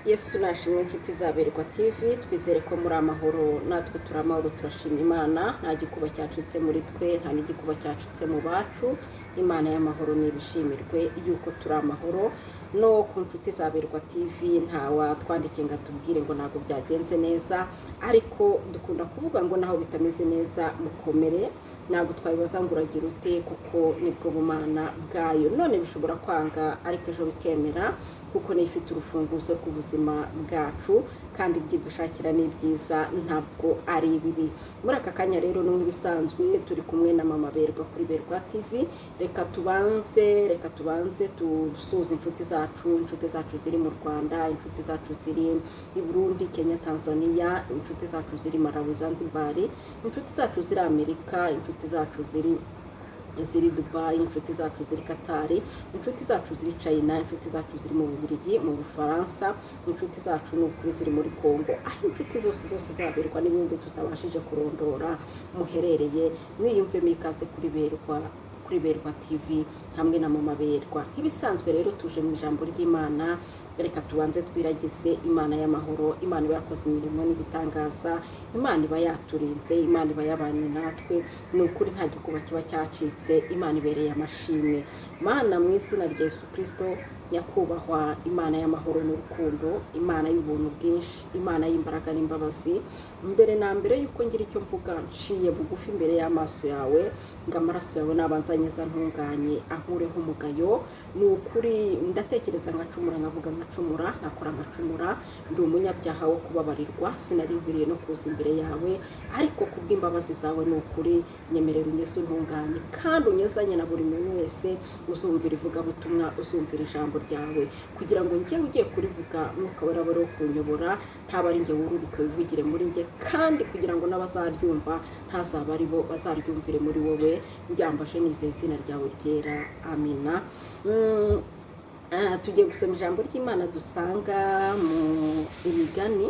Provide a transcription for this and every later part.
Yesu nashimwe, inshuti za Berwa TV. Twizere ko muri amahoro, natwe turi amahoro, turashima Imana. Nta gikuba cyacitse muri twe, nta n'igikuba cyacitse mu bacu. Imana y'amahoro nibishimirwe yuko turi amahoro. No ku nshuti za Berwa TV, nta watwandikiye ngo atubwire ngo ntabwo byagenze neza, ariko dukunda kuvuga ngo naho bitameze neza mukomere. Ntabwo twabibaza ngo uragira ute, kuko nibwo bumana bwayo. None bishobora kwanga, ariko ejo bikemera, kuko niyo ifite urufunguzo rw'ubuzima bwacu, kandi ibyo idushakira ni byiza, ntabwo ari ibibi. Muri aka kanya rero, ni nk'ibisanzwe, turi kumwe na Mama Berwa kuri Berwa TV. Reka tubanze dusuhuze inshuti zacu, inshuti zacu ziri mu Rwanda, inshuti zacu ziri i Burundi, Kenya, Tanzania, inshuti zacu ziri Malawi, Zanzibar, inshuti zacu ziri Amerika, inshuti zacu ziri Dubai, inshuti zacu ziri Katari, inshuti zacu ziri China, inshuti zacu ziri mu Bubiligi, mu Bufaransa, inshuti zacu ni ukuri ziri muri Congo, aho inshuti zose zose zaberwa n'ibindi tutabashije kurondora muherereye, mwiyumvemo ikaze kuri Berwa TV hamwe na Mama Berwa. Nk'ibisanzwe rero, tuje mu ijambo ry'Imana. Reka tubanze twiragize Imana y'amahoro. Imana iba yakoze imirimo n'ibitangaza, Imana iba yaturinze, Imana iba yabanye natwe. Ni ukuri nta gikuba kiba cyacitse. Imana ibereye amashimwe. Mana, mu izina rya Yesu Kirisito, nyakubahwa Imana y'amahoro n'urukundo, Imana y'ubuntu bwinshi, Imana y'imbaraga n'imbabazi, mbere na mbere y'uko ngira icyo mvuga, nciye bugufi imbere y'amaso yawe ngo amaraso yawe nabanza anyeza, ntunganye, ankureho umugayo. Ni ukuri ndatekereza nkacumura, nkavuga nkacumura, nkakora nkacumura. Ndi umunyabyaha wo kubabarirwa, sinari nkwiriye no kuza imbere yawe, ariko kubw'imbabazi zawe, ni ukuri nyemerera unyeze, untunganye, kandi unyezanye na buri muntu wese uzumvira ivugabutumwa, uzumvira ijambo ryawe, kugira ngo njye ugiye kurivuga, Mwuka Wera abe wo kunyobora, ntaba ari njye wururuke, wivugire muri njye, kandi kugira ngo n'abazaryumva ntazaba ari bo, bazaryumvire muri wowe. Mbyambaje nizeye izina ryawe ryera, amina. Tugiye gusoma ijambo ry'Imana dusanga mu Imigani.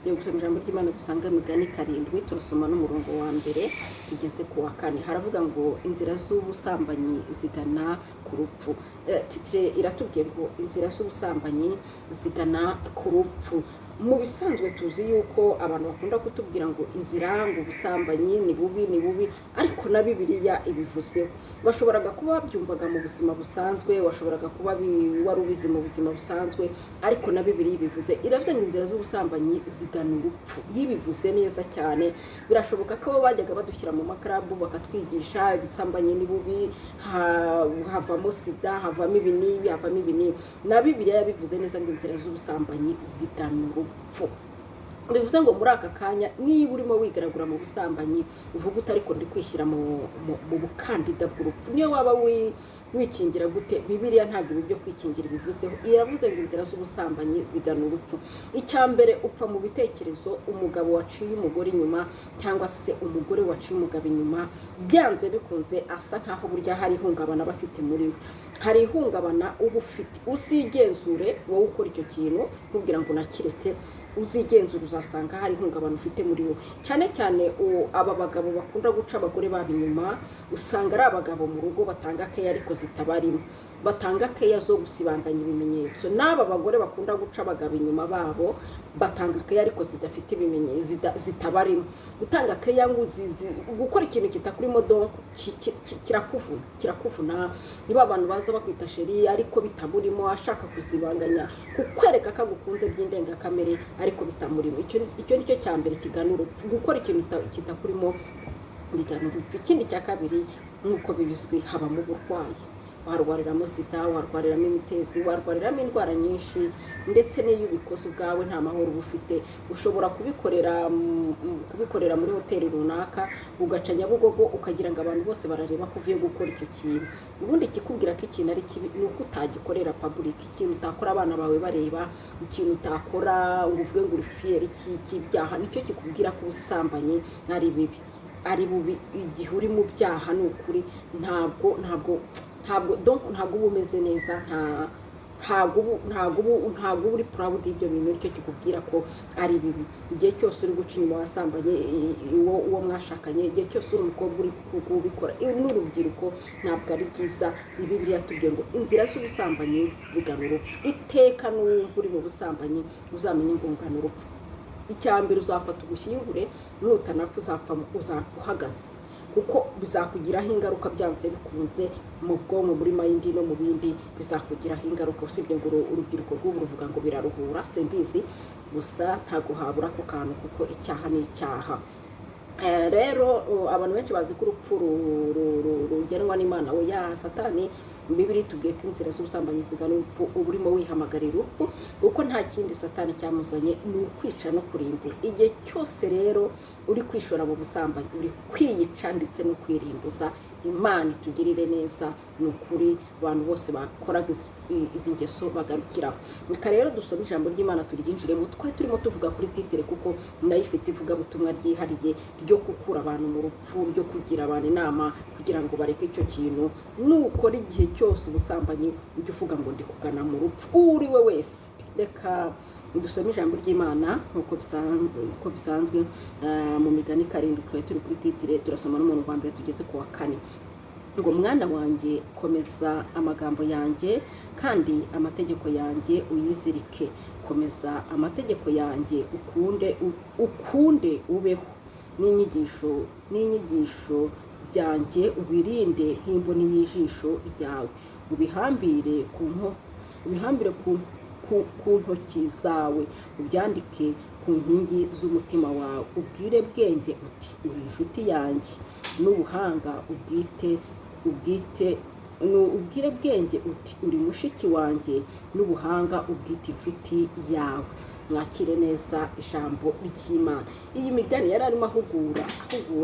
Tugiye gusoma ijambo ry'Imana dusanga mu Migani 7, turasoma n'umurongo wa mbere tugeze ku wa kane. Haravuga ngo: "Inzira z'ubusambanyi zigana ku rupfu." Titre iratubwiye ngo inzira z'ubusambanyi zigana ku rupfu. Mu bisanzwe tuzi yuko abantu bakunda kutubwira ngo inzira, ngo ubusambanyi ni bubi, ni bubi, ariko na Bibiliya ibivuzeho. Washoboraga kuba wabyumvaga mu buzima busanzwe, washoboraga kuba wari ubizi mu buzima busanzwe, ariko na Bibiliya ibivuze. Iravuga ngo inzira z'ubusambanyi zigana urupfu. Yibivuze neza cyane. Birashoboka ko bo bajyaga badushyira mu makarabu bakatwigisha ubusambanyi ni bubi, havamo sida, havamo ibi n'ibi, havamo ibi n'ibi. Na Bibiliya yabivuze neza ngo inzira z'ubusambanyi zigana urupfu. Bivuze ngo muri aka kanya, niba urimo wigaragura mu busambanyi, uvuga uti: "Ariko ndi kwishyira mu bukandida bw'urupfu." Niyo waba wikingira gute, Bibiliya ntabwo ibi byo kwikingira ibivuzeho. Iravuze ngo inzira z'ubusambanyi zigana urupfu. Icya mbere, upfa mu bitekerezo. Umugabo waciye umugore inyuma cyangwa se umugore waciye umugabo inyuma, byanze bikunze asa nkaho burya hari ihungabana aba afite muri we, hari ihungabana uba ufite. Uzigenzure wowe ukora icyo kintu, nkubwira ngo unakireke, uzigenzura uzasanga hari ihungabana ufite muri wowe. Cyane cyane aba bagabo bakunda guca abagore babo inyuma, usanga ari abagabo mu rugo batanga keya ariko zitabarimo, batanga keya zo gusibanganya ibimenyetso. N'aba bagore bakunda guca abagabo inyuma babo, batanga keya ariko zidafite ibimenyetso, zitabarimo. Gutanga keya ngo gukora ikintu kitakurimo, donc kirakuvuna, kirakuvuna. Niba abantu baza bakwita chéri ariko bitamurimo, ashaka kuzibanganya, kukwereka ko agukunze by'indengakamere ariko bitamurimo, icyo ni cyo cya mbere kigana urupfu. Gukora ikintu kitakurimo bigana urupfu. Ikindi cya kabiri, nk'uko bizwi, habamo uburwayi. Warwariramo sida, warwariramo imitezi, warwariramo indwara nyinshi. Ndetse n'iyo ubikoze ubwawe, nta mahoro uba ufite. Ushobora kubikorera muri hoteli runaka, ugaca Nyabugogo, ukagira ngo abantu bose barareba ko uvuye gukora icyo kintu. Ubundi ikikubwira ko ikintu ari kibi ni uko utagikorera public, ikintu utakora abana bawe bareba, ikintu utakora ngo uvuge ngo uri fier cy'ibyaha, nicyo kikubwira ko ubusambanyi ari bibi, ari bubi. Igihe uri mu byaha, ni ukuri ntabwo donc ntabwo uba umeze neza, nta Ntabwo uba uri proud y'ibyo bintu. Nicyo kikubwira ko ari bibi. Igihe cyose uri guca inyuma wasambanye uwo mwashakanye, igihe cyose uri umukobwa uri kubikora n'urubyiruko, ntabwo ari byiza. Bibiliya yatubwiye ngo inzira z'ubusambanyi zigana urupfu. Iteka n'uwumva uri mu busambanyi, uzamenye ngo ngana urupfu. Icya mbere, uzafata ugushyingure, nutanapfa uzapfa uhagaze, kuko bizakugiraho ingaruka byanze bikunze mu bwonko, muri mind no mu bindi bizakugiraho ingaruka. Usibye ngo urubyiruko rw'ubu ruvuga ngo biraruhura, simbizi, gusa ntabwo habura ako kantu, kuko icyaha ni icyaha. Rero abantu benshi bazi ko urupfu rugenwa n'Imana. We ya Satani. Bibiliya itubwiye ko inzira z'ubusambanyi zigana urupfu. Uba urimo wihamagarira urupfu, kuko nta kindi Satani cyamuzanye, ni ukwica no kurimbura. Igihe cyose rero uri kwishora mu busambanyi, uri kwiyica ndetse no kwirimbuza. Imana itugirire neza, ni ukuri, abantu bose bakoraga izi ngeso bagarukiraho. Reka rero dusome ijambo ry'Imana, turyinjiremo. Twari turimo tuvuga kuri titre, kuko nayo ifite ivugabutumwa ryihariye ryo gukura abantu mu rupfu, ryo kugira abantu inama kugira ngo bareke icyo kintu. Nukora igihe cyose ubusambanyi, ujye uvuga ngo ndi kugana mu rupfu, uwo uri we wese. Reka dusome ijambo ry'Imana nk'uko bisanzwe, mu Migani 7, twari turi kuri titre, turasoma n'umuntu wa mbere tugeze ku wa kane. Ngo: "Mwana wanjye, komeza amagambo yanjye, kandi amategeko yanjye uyizirike. Komeza amategeko yanjye, ukunde ubeho, n'inyigisho byanjye ubirinde nk'imboni y'ijisho ryawe. Ubihambire ku ntoki zawe, ubyandike ku nkingi z'umutima wawe. Ubwire Bwenge uti: 'Uri inshuti yanjye,' n'ubuhanga ubwite ubwire Bwenge uti: 'Uri mushiki wanjye,' n'ubuhanga ubwite inshuti yawe." Mwakire neza ijambo ry'Imana. Iyi migani yari arimo ahugura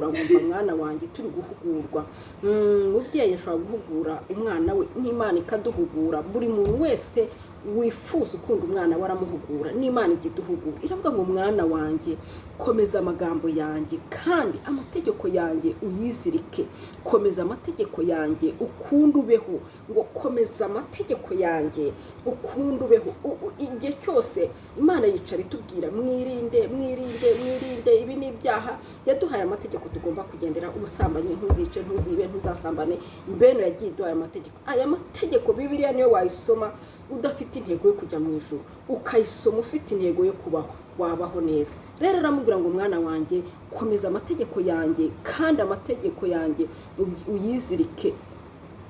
ngo: "Mwana wanjye." Turi guhugurwa. Umubyeyi ashobora guhugura umwana we, n'Imana ikaduhugura. Buri muntu wese wifuza, ukunda umwana we, aramuhugura. N'Imana ijya iduhugura, iravuga ngo: "Mwana wanjye, komeza amagambo yanjye, kandi amategeko yanjye uyizirike. Komeza amategeko yanjye, ukunde ubeho." Ngo: "Komeza amategeko yanjye, ukunde ubeho." Igihe cyose Imana yicara itubwira: "Mwirinde, mwirinde, mwirinde, ibi ni ibyaha." Yaduhaye amategeko tugomba kugendera: ubusambanyi, ntuzice, ntuzibe, ntuzasambane. Mbene yagiye iduhaye amategeko. Aya mategeko, Bibiliya niyo wayisoma udafite intego yo kujya mu ijuru, ukayisoma ufite intego yo kubaho, wabaho neza. Rero aramubwira ngo: "Mwana wanjye, komeza amategeko yanjye, kandi amategeko yanjye uyizirike,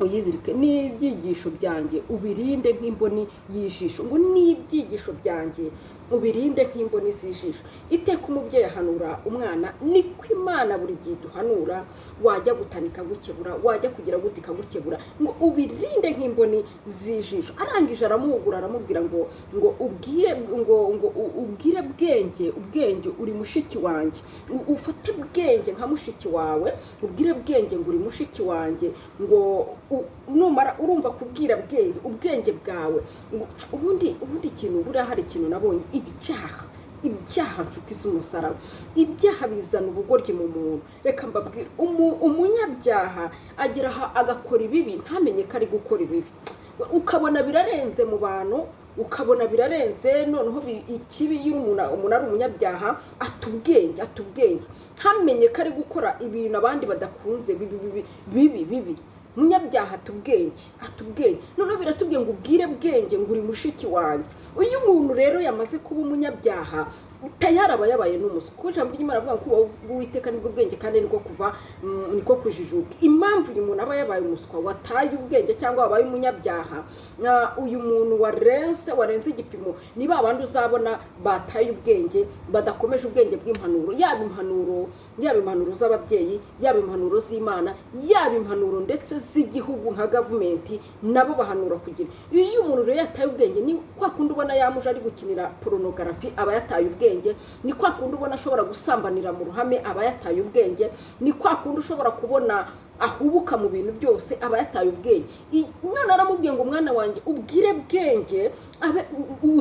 uyizirike, n'ibyigisho byanjye ubirinde nk'imboni y'ijisho." Ngo: "N'ibyigisho byanjye ubirinde nk'imboni z'ijisho." Iteka umubyeyi ahanura umwana, niko Imana buri gihe iduhanura. Wajya gutanika gukebura, wajya kugira gute ikagukebura, ngo ubirinde nk'imboni z'ijisho. Arangije aramuhugura, aramubwira ngo ubwire Bwenge: "Ubwenge, uri mushiki wanjye." Ufate Bwenge nka mushiki wawe, ubwire Bwenge ngo uri mushiki wanjye. Ngo numara urumva kubwira Bwenge ubwenge bwawe, ngo ubundi ikintu, buriya hari ikintu nabonye: ibyaha, nshuti z'umusaraba, ibyaha bizana ubugoryi mu muntu. Reka mbabwire, umunyabyaha agera aha agakora ibibi ntamenye ko ari gukora ibibi, ukabona birarenze mu bantu, ukabona birarenze. Noneho ikibi, iyo umuntu ari umunyabyaha, ata ubwenge, ntamenye ko ari gukora ibintu abandi badakunze, bibi, bibi, bibi, bibi. Umunyabyaha ata ubwenge, ata ubwenge. Noneho biratubwiye ngo ubwire Bwenge ngo uri mushiki wanjye. Iyo umuntu rero yamaze kuba umunyabyaha, tayari aba yabaye n'umuswa, kuko ijambo ry'Imana avuga ngo Uwiteka nibwo bwenge kandi niko kuva niko kujijuka. Impamvu uyu muntu aba yabaye umuswa, wataye ubwenge cyangwa wabaye umunyabyaha, uyu muntu warenze igipimo, ni ba bandi uzabona bataye ubwenge, badakomeje ubwenge bw'impanuro, yaba impanuro z'ababyeyi, yaba impanuro z'Imana, yaba impanuro ndetse z'igihugu nka government, nabo bahanura kugira. Iyo umuntu rero yataye ubwenge, ni kwa kundi ubona yamuje ari gukinira pornography, aba yataye ubwenge. Ni kwa kundi ubona ashobora gusambanira mu ruhame, aba yataye ubwenge. Ni kwa kundi ushobora kubona ahubuka mu bintu byose, aba yataye ubwenge. Umwana aramubwiye ngo: "Mwana wanjye, ubwire Bwenge abe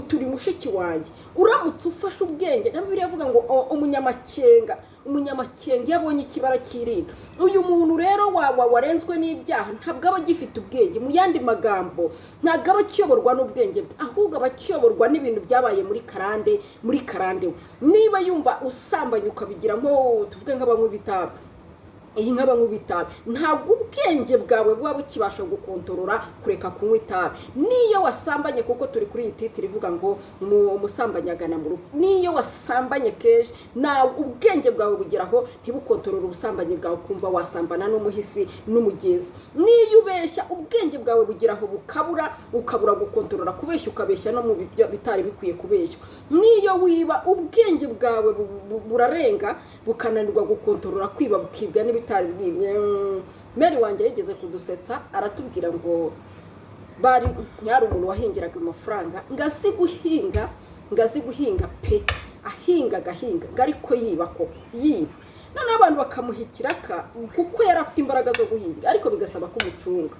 turi mushiki wanjye." Mushiki wanjye, uramutse ufashe ubwenge, na Bibiliya avuga ngo umunyamakenga, umunyamakenga iyo abonye ikibara cyirinda. Uyu muntu rero warenzwe n'ibyaha ntabwo aba agifite ubwenge. Mu yandi magambo, ntabwo aba akiyoborwa n'ubwenge bwe, ahubwo aba akiyoborwa n'ibintu byabaye muri karande, muri karande we. Niba yumva usambanye ukabigira nko, tuvuge nk'abanywi b'itabi, iyi nk'abanywi b'itabi, ntabwo ubwenge bwawe buba bukibasha gukontorora kureka kunywa itabi. Niyo wasambanye, kuko turi kuri iyi titre ivuga ngo umusambanyi agana mu rupfu, niyo wasambanye kenshi, nawe ubwenge bwawe bugeraho ntibukontorore ubusambanyi bwawe, ukumva wasambana n'umuhisi n'umugenzi. Niyo ubeshya, ubwenge bwawe bugeraho bukabura, ukabura gukontorora kubeshya, ukabeshya no mu bitari bikwiye kubeshywa. Niyo wiba, ubwenge bwawe burarenga, bukananirwa gukontorora kwiba, bukibwa n'ibitari bwibwe. Mary wanjye yigeze kudusetsa, aratubwira ngo bari yari umuntu wahingiraga amafaranga, ngo azi guhinga, ngo azi guhinga pe, ahinga agahinga, ngo ariko yiba koko, yiba. Noneho abantu bakamuha ikiraka kuko yari afite imbaraga zo guhinga, ariko bigasaba ko umucunga.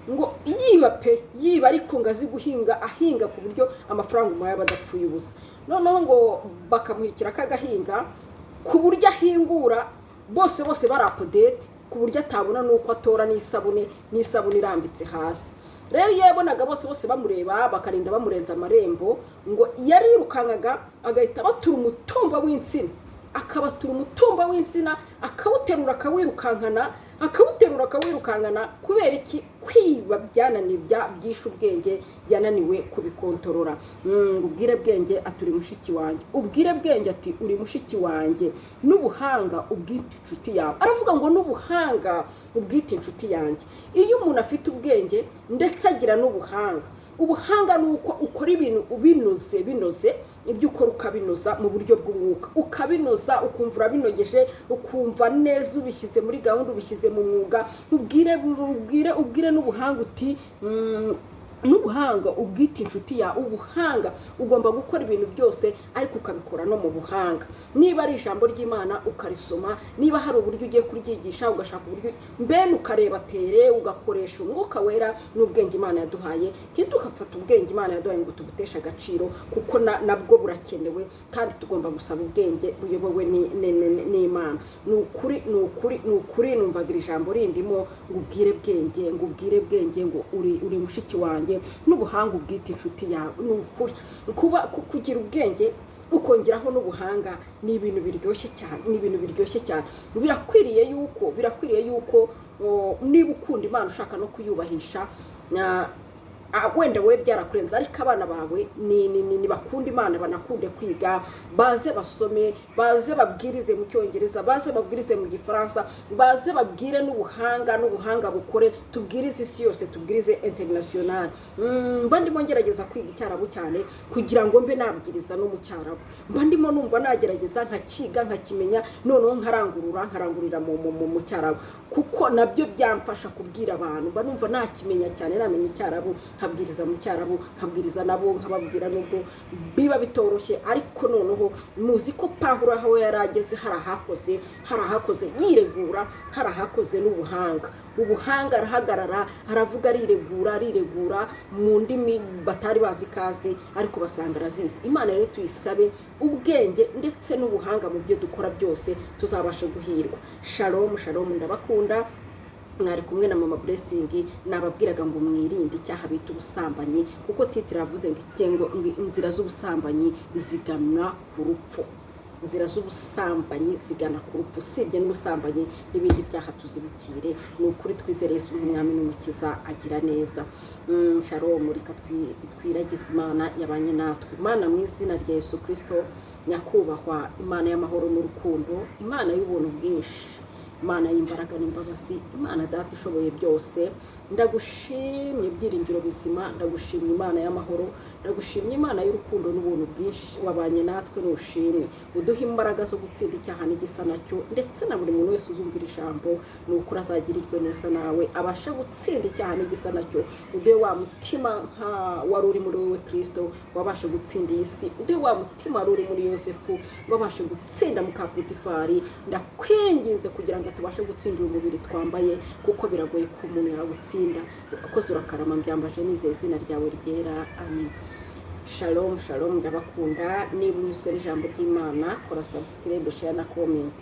Ngo yiba pe, yiba, ariko ngo azi guhinga, ahinga ku buryo amafaranga umuhaye aba adapfuye ubusa. Noneho ngo bakamuha ikiraka agahinga ku buryo ahingura bose bose bari update, ku buryo atabona n'uko atora n'isabune, n'isabune irambitse hasi. Rero iyo yabonaga bose bose bamureba, bakarinda bamurenza amarembo, ngo yarirukankaga agahita batura umutumba w'insina, akabatura umutumba w'insina, akawuterura akawirukankana, akawuterura akawirukankana. Kubera iki? Kwiba byananiye, byishe ubwenge, yananiwe kubikontorora. Ubwire bwenge ati: "Uri mushiki wanjye." Ubwire bwenge ati: "Uri mushiki wanjye." N'ubuhanga ubwite inshuti yawe. Aravuga ngo n'ubuhanga ubwite inshuti yanjye. Iyo umuntu afite ubwenge ndetse agira n'ubuhanga, ubuhanga ni uko ukora ibintu ubinoze, binoze, ibyo ukora ukabinoza mu buryo bw'umwuka, ukabinoza, ukumva urabinogeje, ukumva neza ubishyize muri gahunda, ubishyize mu mwuga. Ubwire, ubwire, ubwire n'ubuhanga uti n'ubuhanga ubwite inshuti yawe. Ubuhanga, ugomba gukora ibintu byose ariko ukabikora no mu buhanga. Niba ari ijambo ry'Imana ukarisoma, niba hari uburyo ugiye kuryigisha, ugashaka uburyo mbene ukareba tere, ugakoresha Umwuka Wera n'ubwenge Imana yaduhaye. Ntidukafate ubwenge Imana yaduhaye ngo tubuteshe agaciro, kuko nabwo burakenewe, kandi tugomba gusaba ubwenge buyobowe n'Imana. Ni ukuri, ni ukuri, ni ukuri. Numvaga iri jambo rindimo ngo ubwire bwenge, ngo ubwire bwenge ngo uri mushiki wanjye, n'ubuhanga ubwite inshuti yawe. Ni ukuri, kuba kugira ubwenge ukongeraho n'ubuhanga ni ibintu biryoshye cyane, ni ibintu biryoshye cyane. Birakwiriye yuko niba ukunda Imana, ushaka no kuyubahisha, wenda wowe byarakurenze, ariko abana bawe ni bakunda Imana, banakunde kwiga, baze basome, baze babwirize mu Cyongereza, baze babwirize mu Gifaransa, baze babwire n'ubuhanga, n'ubuhanga bukore, tubwirize isi yose, tubwirize international. Mba ndimo ngerageza kwiga Icyarabu cyane kugira ngo mbe nabwiriza no mu Cyarabu. Mba ndimo numva nagerageza nkakiga, nkakimenya, noneho nkarangurura, nkarangurira mu Cyarabu, kuko nabyo byamfasha kubwira abantu. Mba numva nakimenya cyane, namenya Icyarabu, nkabwiriza mu Cyarabu, nkabwiriza nabo, nkababwira, nubwo biba bitoroshye. Ariko noneho muzi ko Pawulo aho yari ageze hari ahakoze, hari ahakoze yiregura, hari ahakoze n'ubuhanga. Ubuhanga, arahagarara, aravuga, ariregura, ariregura mu ndimi batari bazi ikaze, ariko basanga arazizi. Imana rero tuyisabe ubwenge ndetse n'ubuhanga mu byo dukora byose, tuzabasha guhirwa. Shalom, shalom, ndabakunda. Mwari kumwe na Mama Blessing. Nababwiraga ngo mwirinde icyaha bita ubusambanyi, kuko titre yavuze ngo inzira z'ubusambanyi zigana ku rupfu. Inzira z'ubusambanyi zigana ku rupfu. Usibye n'ubusambanyi, n'ibindi byaha tuzibukire. Ni ukuri, twizere Yesu nk'umwami n'umukiza, agira neza. Shalom, reka twiragize Imana yabanye natwe. Imana, mu izina rya Yesu Kirisito, nyakubahwa Imana y'amahoro n'urukundo, Imana y'ubuntu bwinshi, Imana y'imbaraga n'imbabazi, Imana Data ishoboye byose, ndagushimye byiringiro bizima, ndagushimye Imana y'amahoro, ndagushimye Imana y'urukundo n'ubuntu bwinshi. Wabanye natwe, nushimwe. Uduhe imbaraga zo gutsinda icyaha n'igisa nacyo, ndetse na buri muntu wese uzumvira ijambo, ni ukuri azagirirwe neza nawe abashe gutsinda icyaha n'igisa nacyo. Uduhe wa mutima nka wari uri muri wowe Kirisito, wabashe gutsinda iyi si. Uduhe wa mutima wari uri muri Yosefu, wabashe gutsinda muka Potifari. Ndakwinginze kugira ngo tubashe gutsinda uyu mubiri twambaye, kuko biragoye ko umuntu yawutsinda. Akoze urakarama. Mbyambaje nizeye izina ryawe ryera, amen. Shalom, shalom, ndabakunda. Niba unyuzwe n'ijambo ry'Imana, kora subscribe, share na comment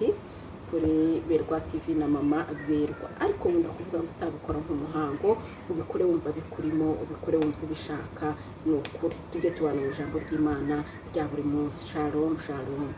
kuri Berwa TV na Mama Berwa. Ariko nkunda kuvuga ngo utabikora nk'umuhango, ubikore wumva bikurimo, ubikore wumva ubishaka. Ni ukuri, tujye tubana mu ijambo ry'Imana rya buri munsi. Shalom, shalom.